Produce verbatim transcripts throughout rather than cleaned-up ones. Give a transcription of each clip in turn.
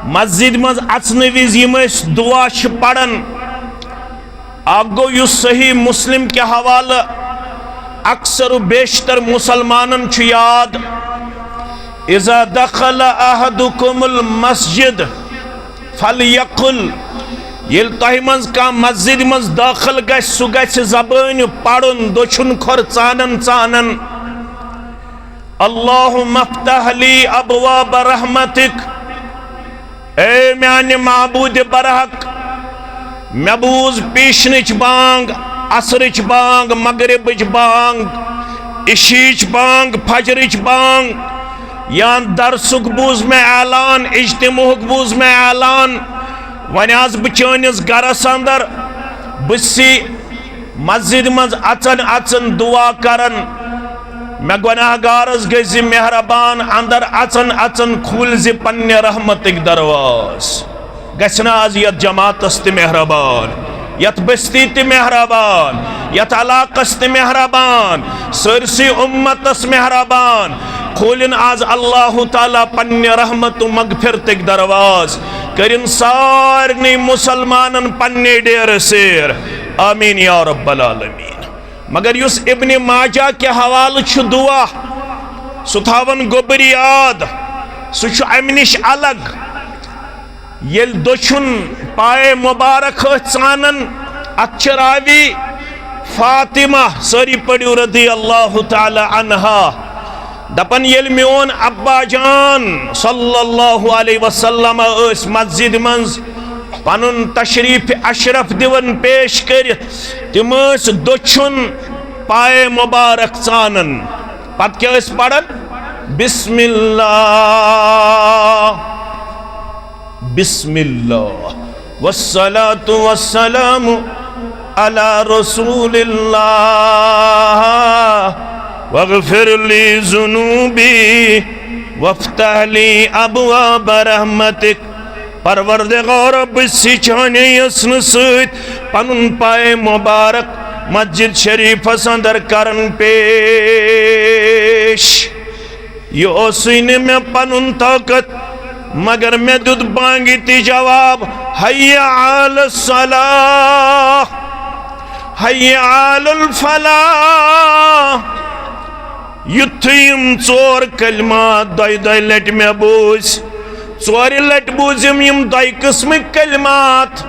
مسجد منٛز اژنہٕ وِزِ یِم أسۍ دعا چھِ پران، اکھ گوٚو یُس صحیح مسلم کہِ حوالہٕ اکثر و بیشتر مسلمانن چھُ یاد، "اذا دخل احدکم المسجد فلیقل"، ییٚلہِ تۄہہِ منٛز کانٛہہ مسجد منٛز دٲخل گژھِ، سُہ گژھِ زبٲنۍ پرُن، دٔچھُن کھۄر ژانن ژانن، "اللہم افتح لی ابواب رحمتک"، اے میانہِ معبود برحق، مےٚ بوٗز پیشنٕچ بانگ، عصرٕچ بانگ، مغربٕچ بانگ، عشیٖچ بانگ، فجرٕچ بانگ، یا درسُک بوٗز مےٚ اعلان، اجتماعُک بوٗز مےٚ اعلان۔ وۄنۍ آس بہٕ چٲنِس گرس اندر، بہٕ چھُسے مسجد منٛز اژن اژن دعا کران، مےٚ گۄناہ گارس گٔژھۍ زِ مہربان، اندر اژن اژن کھوٗلۍ زِ پننہِ رحمتٕکۍ دروازٕ۔ گژھِ نہ از یتھ جماعتس تہِ مہربان، یتھ بستی تہِ مہربان، یتھ علاقس تہِ مہربان، سٲرسٕے امتس مہربان۔ کھولِن از اللہ تعالیٰ پننہِ رحمت و مغفرتٕکۍ دروازٕ، کٔرِن سارنٕے مسلمانن پننہِ ڈیرٕ سیر۔ آمین یا رب العالمین۔ مگر یُس ابن ماجہ کہِ حوالہٕ چھُ دعا، سُہ تھاوَن گوٚبُر یاد، سُہ چھُ اَمہِ نِش الگ۔ ییٚلہِ دٔچھُن پایہِ مُبارک أتھۍ ژانَن، اَتھ چھِ راوی فاطمہ، سٲری پٔرِو رضی اللہ تعالیٰ عنہا، دَپان، ییٚلہِ میون ابا جان صلی اللہ علیہ وسلم ٲسۍ مسجد منٛز پنُن تشریف اشرف دِوان پیش کٔرِتھ، تِم ٲسۍ دٔچھُن پایہِ مُبارک ژانان۔ پتہٕ کیٛاہ ٲسۍ پران؟ بسم اللہ، بسم اللہ، والصلاة والسلام علی رسول اللہ، واغفر لی ذنوبی، وافتح لی ابواب رحمتک۔ پروردگارا، بہٕ چھُسے چانہِ یژھنہٕ سۭتۍ پنُن پایہِ مُبارک مسجد شریفس اندر کران پیش۔ یہِ اوسُے نہٕ مےٚ پنُن طاقت، مگر مےٚ دیُت بانگہِ تہِ جواب، حی علی الصلاح، حی علی الفلاح۔ یُتھُے یِم ژور کلمات دۄیہِ دۄیہِ لٹہِ مےٚ بوٗزۍ، ژورِ لٹہِ بوٗزِم یِم دۄیہِ قٕسمٕکۍ کلمات،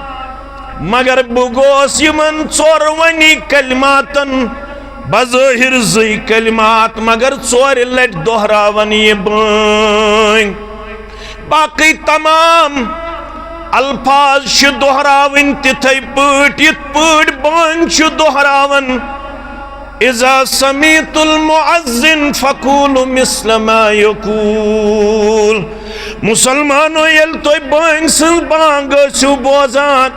مگر بہٕ گوس یِمن ژورونی کلماتن بظٲہر زٕے کلمات، مگر ژورِ لٹہِ دۄہراوان یہِ بٲنۍ۔ باقٕے تمام الفاظ چھِ دۄہراوٕنۍ تِتھے پٲٹھۍ، یِتھ پٲٹھۍ بٲنۍ چھِ دۄہراوان۔ اذا سمعت المؤذن فقولوا مثل ما یقول۔ مسلمانو، ییٚلہِ تُہۍ بٲنۍ سٕنٛز بانگ ٲسِو بوزان،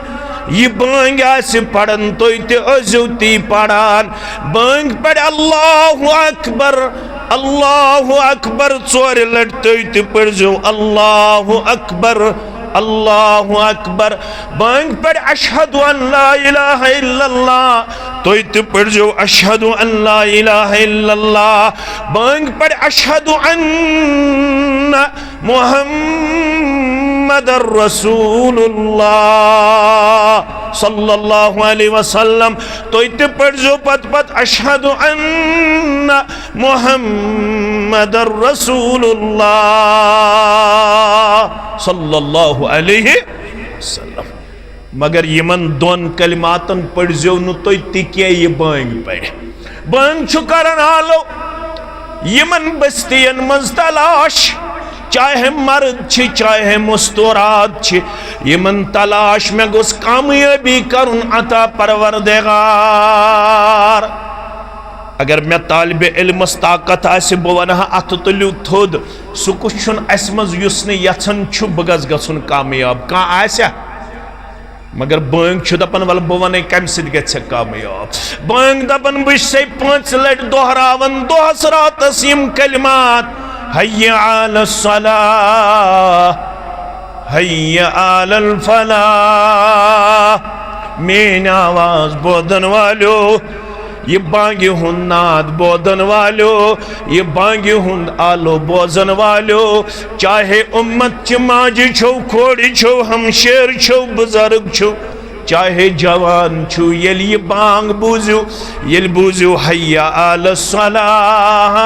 یہِ بٲنگ آسہِ پران، تُہۍ تہِ ٲسۍزیو تی پران۔ بٲنگ پرِ اللہ اکبر، اللہ اکبر، ژورِ لٹہِ تُہۍ تہِ پٔرۍزیو اللہ اکبر، اللہ اکبر۔ بٲنگ پرِ اشہد ان لا الہ الا اللہ، تُہۍ تہِ پٔرۍزیو اشہد ان لا الہ الا اللہ۔ بٲنگ پرِ اشہد ان محمد رسول اللہ صلی اللہ علیہ وسلم۔ تُہۍ تہِ پٔرۍزیو پتہٕ پتہٕ اشہد ان محمد رسول اللہ صلی اللہ علیہ وسلم۔ مگر یِمن دۄن کلماتن پٔرۍزیو نہٕ تُہۍ تہِ کینٛہہ، یہِ بٲنگ پرِ۔ بٲنگ چھُ کران آلو یِمن بستین منٛز تلاش، چاہے مرد چھِ، چاہے مستورات چھِ، یِمن تلاش، مےٚ گوٚژھ کامیٲبی کرُن عطا پروردگار۔ اگر مےٚ طالبِ علمس طاقت آسہِ، بہٕ ونہٕ ہا، اتھٕ تُلِو تھوٚد، سُہ کُس چھُنہٕ اسہِ منٛز یُس نہٕ یژھان چھُ بہٕ گژھٕ گژھُن کامیاب؟ کانٛہہ آسیا؟ مگر بٲنگ چھُ دپان، ولہٕ بہٕ ونَے کمہِ سۭتۍ گژھِ کامیاب۔ بٲنگ دپان، بہٕ چھُسے پانٛژِ لٹہِ دۄہراوان دۄہس راتس یِم کلمات، حی علی الصلاح، حی علی الفلاح۔ میٲنۍ آواز بوزن والیو، یہِ بانگہِ ہُنٛد ناد بوزن والیو، یہِ بانگہِ ہُنٛد آلو بوزن والیو، چاہے اُمت چہِ ماجہِ چھو، کورِ چھو، ہمشیر چھو، بُزرگ چھو، چاہے جوان چھو، ییٚلہِ یہِ بانگ بوٗزِو، ییٚلہِ بوٗزِو، حی علی الصلاح،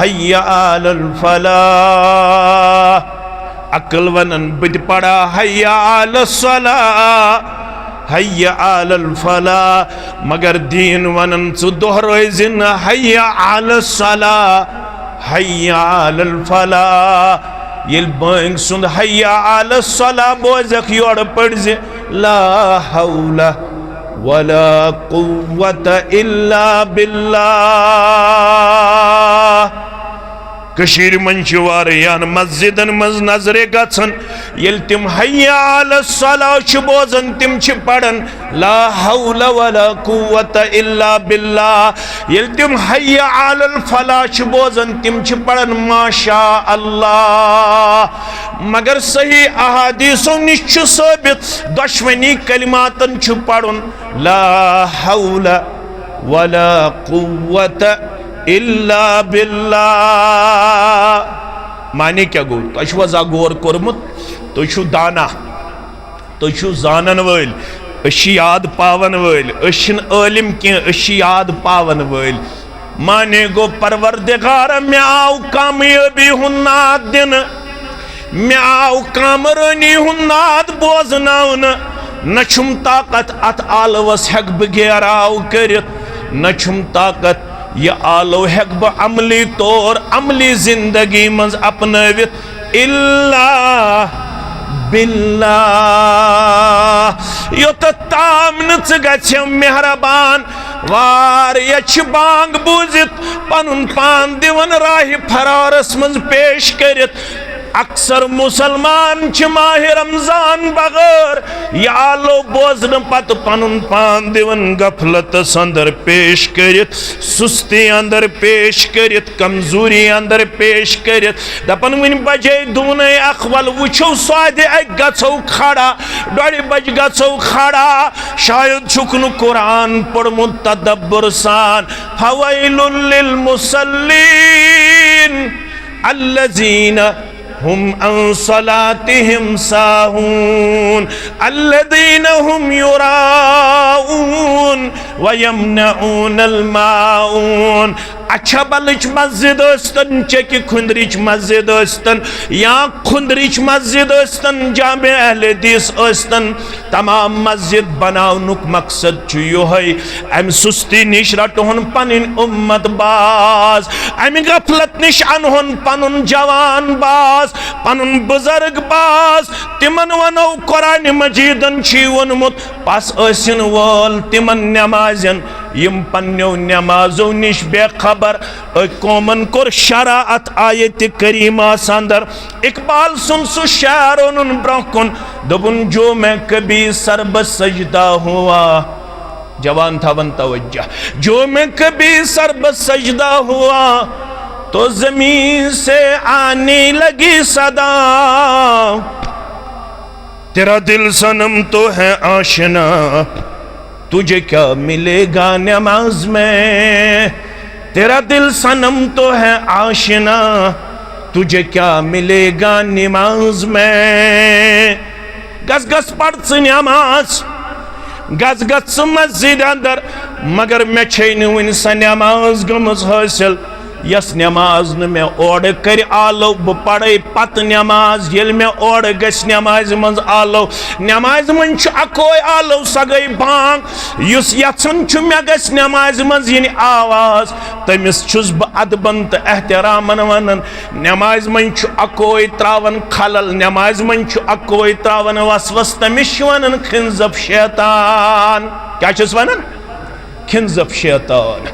حی علی الفلاح۔ عقل ونان، بہٕ تہِ پرا حی علی الصلاح، حی علی الفلاح، مگر دین ونان، ژٕ دۄہرٲوزِ نہٕ حی علی الصلاح، حی علی الفلاح۔ ییٚلہِ بٲنگۍ سُنٛد حی علی الصلاح بوزکھ، یورٕ پٔرزِ، لا حول ولا قوة الا باللہ۔ کٔشیٖرِ منٛز چھِ واریاہن مسجدن منٛز نظرِ گژھان، ییٚلہِ تِم حی علی الصلاح چھِ بوزان، تِم چھِ پران لا حول ولا قوة الا باللہ۔ ییٚلہِ تِم حی علی الفلاح چھِ بوزان، تِم چھِ پران ما شاء اللہ۔ مگر صحیح احادیثو نِش چھُ ثٲبت، دۄشوٕنی کلماتن چھُ پرُن لا حول ولا قوة الا باللہ۔ معنی کیٛاہ گوٚو؟ تۄہہِ چھُوا زانٛہہ غور کوٚرمُت؟ تُہۍ چھِو دانا، تُہۍ چھِو زانن وٲلۍ، أسۍ چھِ یاد پاون وٲلۍ، أسۍ چھِنہٕ عٲلِم کینٛہہ، أسۍ چھِ یاد پاون وٲلۍ۔ معنی گوٚو، پروردگار، مےٚ آو کامیٲبی ہُنٛد ناد دِنہٕ، مےٚ آو کامرٲنی ہُنٛد ناد بوزناونہٕ۔ نہ چھُم طاقت اتھ آلوس ہٮ۪کہٕ بہٕ گیراو کٔرِتھ، نہ چھُم طاقت یہِ آلو ہٮ۪کہٕ بہٕ عملی طور، عملی زندگی منٛز اپنٲوِتھ۔ الا باللہ۔ یوٚتتھ تام نہٕ ژٕ گژھِ مہربان، واریاہ چھِ بانگ بوٗزِتھ پنُن پان دِوان راہِ فرارس منٛز پیش کٔرِتھ۔ اکثر مسلمان چھِ ماہِ رمضان بغٲر یہِ آلو بوزنہٕ پتہٕ پنُن پان دِوان غفلتس اندر پیش کٔرِتھ، سستی اندر پیش کٔرِتھ، کمزوری اندر پیش کٔرِتھ۔ دپان، وُنہِ بجے دوٗنے اکھ، ول وُچھو سوادِ اکہِ گژھو کھڑا، ڈۄڈِ بجہِ گژھو کھڑا۔ شاید چھُکھ نہٕ قرآن پوٚرمُت تدبر سان۔ فویل للمصلین الذین هم عن صلاتهم ساهون الذین هم یراءون ویمنعون الماعون۔ اچھا بلٕچ مسجد ٲسۍتن، چیٚکہِ کھُندرٕچ مسجد ٲسۍتن، یا کھُندرٕچ مسجد ٲسۍتن، جامع اہل حدیث ٲسۍتن، تمام مسجد بناونُک مقصد چھُ یِہوٚے، امہِ سُستی نِش رٹہون پنٕنۍ اُمت باز، امہِ غفلت نِش انہون پنُن جوان باز، پنُن بُزرگ باز۔ تِمن ونو، قرآن مجیدن چھُے ووٚنمُت، پس ٲسِن وول تِمن نمازٮ۪ن، یِم پننیو نمازو نِش بے خبر۔ أکۍ قومن کوٚر شرع اتھ آیتِ کریمس اندر۔ اقبال سُنٛد سُہ شعر اوٚنُن برٛونٛہہ کُن، دوٚپُن، جو میں کبھی سر بہ سجدہ ہوا، جوان تھاون توجہ، جو میں کبھی سر بہ سجدہ ہوا تو زمین سے آنے لگی صدا، تیرا دل صنم تو ہے آشنا، تجھے کیا ملے گا نماز میں؟ تیرا دل صنم تو ہے آشنا، تجھے کیا ملے گا نماز میں؟ گژھ گژھ پَر ژٕ نماز، گژھ گژھ ژٕ مسجد اندر، مگر مےٚ چھے نہٕ وُنہِ سۄ نماز گٔمٕژ حٲصِل۔ یۄس نماز نہٕ مےٚ اورٕ کرِ آلو، بہٕ پرے پتہٕ نماز۔ ییٚلہِ مےٚ اورٕ گژھِ نمازِ منٛز آلو، نمازِ منٛز چھُ اکوے آلو، سۄ گٔے بانگ۔ یُس یژھان چھُ مےٚ گژھِ نمازِ منٛز یِنہِ آواز، تٔمِس چھُس بہٕ ادبن تہٕ احترامن ونان۔ نمازِ منٛز چھُ اکوے تراوان خلل، نمازِ منٛز چھُ اکوے تراوان وسوس، تٔمِس چھِ ونان خنزب شیطان۔ کیٛاہ چھِس ونان؟ کھنزف شیطان۔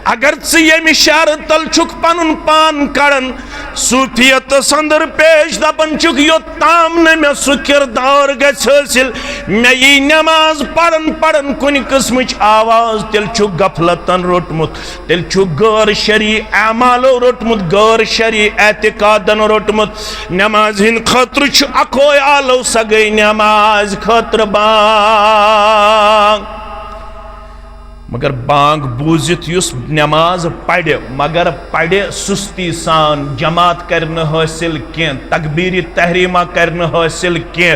اگر ژٕ ییٚمہِ شعرٕ تل چھُکھ پنُن پان کڑان، صوفیتس اندر پیش، دپان چھُکھ، یوٚت تام نہٕ مےٚ سُہ کردار گژھِ حٲصِل، مےٚ یی نماز پران پران کُنہِ قٕسمٕچ آواز، تیٚلہِ چھُکھ غفلتن روٚٹمُت، تیٚلہِ چھُکھ غٲر شرعی اعمالو روٚٹمُت، غٲر شرعی اعتقادن روٚٹمُت۔ نمازِ ہٕنٛدِ خٲطرٕ چھُ اکوے آلو، سۄ گٔے نمازِ خٲطرٕ بانگ۔ مگر بانگ بوٗزِتھ یُس نماز پرِ، مگر پرِ سُستی سان، جماعت کرِ نہٕ حٲصِل کینٛہہ، تکبیرِ تحریمہ کرِ نہٕ حٲصِل کینٛہہ۔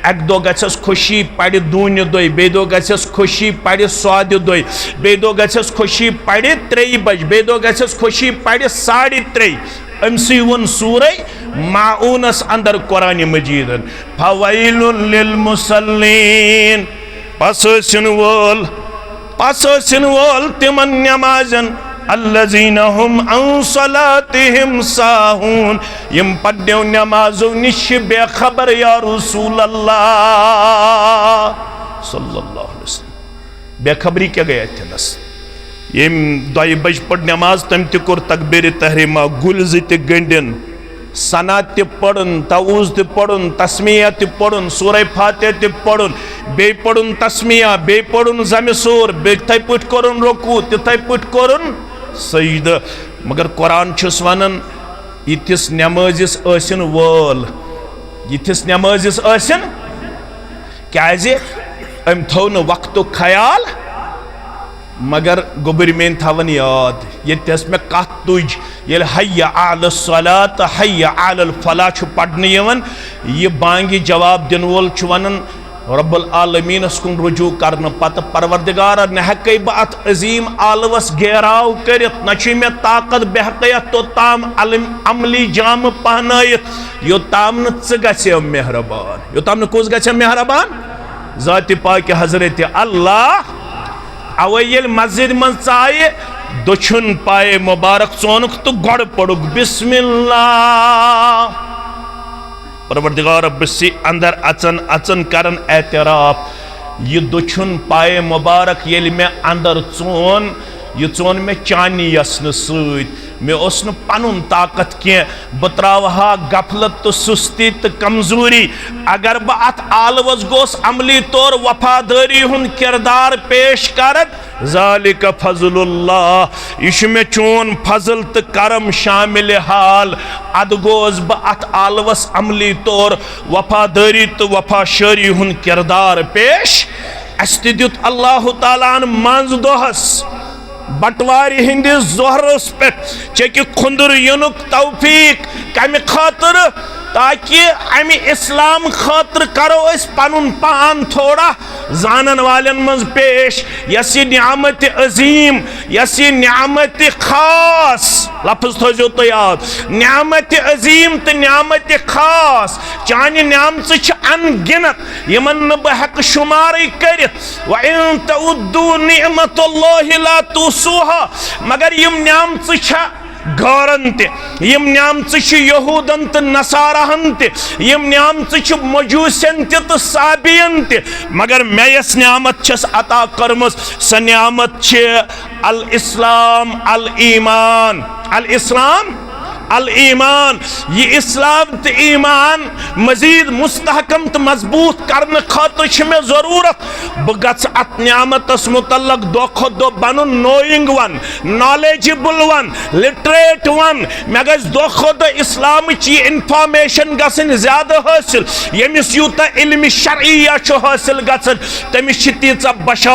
اکہِ دۄہ گژھٮ۪س خوشی، پرِ دوٗنہِ دۄہہِ، بیٚیہِ دۄہ گژھٮ۪س خوشی، پرِ سوادِ دۄہہِ، بیٚیہِ دۄہ گژھٮ۪س خوشی، پرِ ترٛیٚیہِ بجہِ، بیٚیہِ دۄہ گژھٮ۪س خوشی، پرِ ساڑِ ترٛیٚیہِ۔ أمۍ سٕے ووٚن سورہ ماعونس اندر قرآن مجیدن، فویل للمصلین، پس ٲسِن وول، پس ٲسِن وول تِمن نمازن، الذین هم عن صلاتہم ساہون، یِم پننیو نمازو نِش چھِ بے خبر، یا رسول اللہ صلی اللہ علیہ وسلم۔ بے خبری کیٛاہ گٔے اتھٮ۪نس؟ ییٚمۍ دۄیہِ بجہِ پٔر نماز، تٔمۍ تہِ کوٚر تکبیرِ تحریمہ، گُلۍ زٕ تہِ گٔنٛڈِن، ثنا تہِ پٔرٕن، تعوذ تہِ پٔرٕن، تسمیہ تہِ پٔرٕن، سورہ فاتحہ تہِ پٔرٕن، بیٚیہِ پٔرٕن تسمیہ، بیٚیہِ پٔرٕن ضمِ سور، بیٚیہِ تِتھے پٲٹھۍ کوٚرُن رکوع، تِتھے پٲٹھۍ کوٚرُن سجدٕ۔ مگر قرآن چھُس ونان، یِتھِس نمٲزِس ٲسِن وٲل، یِتھِس نمٲزِس ٲسِن، کیازِ أمۍ تھوٚو نہٕ وقتُک خیال۔ مگر گوٚبٕرۍ میٲنۍ تھاوَن یاد، ییٚتہِ ٲس مےٚ کتھ تُج، ییٚلہِ حی علی الصلاۃ، حی علی الفلاح چھُ پرنہٕ یِوان، یہِ بانگہِ جواب دِنہٕ وول چھُ ونان، رب العالمینس کُن رجوع کرنہٕ پتہٕ، پروردگارا، نہ ہیٚکے بہٕ اتھ عظیم آلوس گیراو کٔرِتھ، نہ چھُے مےٚ طاقت بہٕ ہیٚکے اتھ توٚتام علم-، عملی جامہٕ پہنٲیِتھ، یوٚتام نہٕ ژٕ گژھے مہربان۔ یوٚتام نہٕ کُس گژھِ مہربان؟ ذاتِ پاکِ حضرت اللہ۔ اوے ییٚلہِ مسجد منٛز ژایہِ، دٔچھُن پایے مبارک ژونُکھ تہٕ گۄڈٕ پوٚرُکھ بسم اللہ۔ پروردگار، بہٕ چھُسے اندر اژان اژان کران اعتراف، یہِ دٔچھُن پایے مبارک ییٚلہِ مےٚ اندر ژون، یہِ ژون مےٚ چانی یژنہٕ سۭتۍ۔ مےٚ اوس نہٕ پنُن طاقت کینٛہہ، بہٕ تراوٕ ہا غفلت تہٕ سُستی تہٕ کمزوری۔ اگر بہٕ اتھ آلوس گوس عملی طور وفادٲری ہُنٛد کردار پیش کرن، ذالک فضل اللہ، یہِ چھُ مےٚ چون فضل تہٕ کرم شامل حال۔ ادٕ گوس بہٕ اتھ آلوس عملی طور وفادٲری تہٕ وفا شٲری ہُنٛد کردار پیش۔ اسہِ تہِ دیُت اللہ تعالیٰ ہن منٛز دۄہس بٹوارِ ہٕنٛدِس ظہرس پٮ۪ٹھ چیٚکہِ کھُنٛدُر یِنُک توفیق۔ کمہِ خٲطرٕ؟ تاکہ امہِ اسلام خٲطرٕ کرو أسۍ پنُن پان تھوڑا زانن والٮ۪ن منٛز پیش۔ یۄس یہِ نعمت عظیم، یۄس یہِ نعمت خاص، لفظ تھٲیزیو تُہۍ یاد، نعمت عظیم تہٕ نعمت خاص، چانہِ نعمژٕ چھِ ان گنت، یِمن نہٕ بہٕ ہیٚکہٕ شُمارٕے کٔرِتھ۔ وَإِن تَعُدُّوا نِعْمَتَ اللَّهِ لَا تُحْصُوهَا۔ مگر یِم نعمژٕ چھےٚ غٲرن تہِ، یِم نعمژٕ چھِ یہودن تہٕ نصاراہن تہِ، یِم نعمژٕ چھِ مجوسین تہِ تہٕ صابین تہِ، مگر مےٚ یۄس نعمت چھس عطا کٔرمٕژ، سۄ نعمت چھِ الاسلام، الایمان، الاسلام، الایمان۔ یہِ اسلام تہٕ ایمان مزید مستحکم تہٕ مضبوط کرنہٕ خٲطرٕ چھِ مےٚ ضرورت بہٕ گژھٕ اتھ نعمتس متعلق دۄہ کھۄتہٕ دۄہ بنُن knowing one، knowledgeable one، literate one۔ مےٚ گژھِ دۄہ کھۄتہٕ دۄہ اسلامٕچ یہِ information گژھٕنۍ زیادٕ حٲصِل۔ ییٚمِس یوٗتاہ علمِ شرعیہ چھُ حٲصِل گژھان، تٔمِس چھِ تیٖژاہ بشارت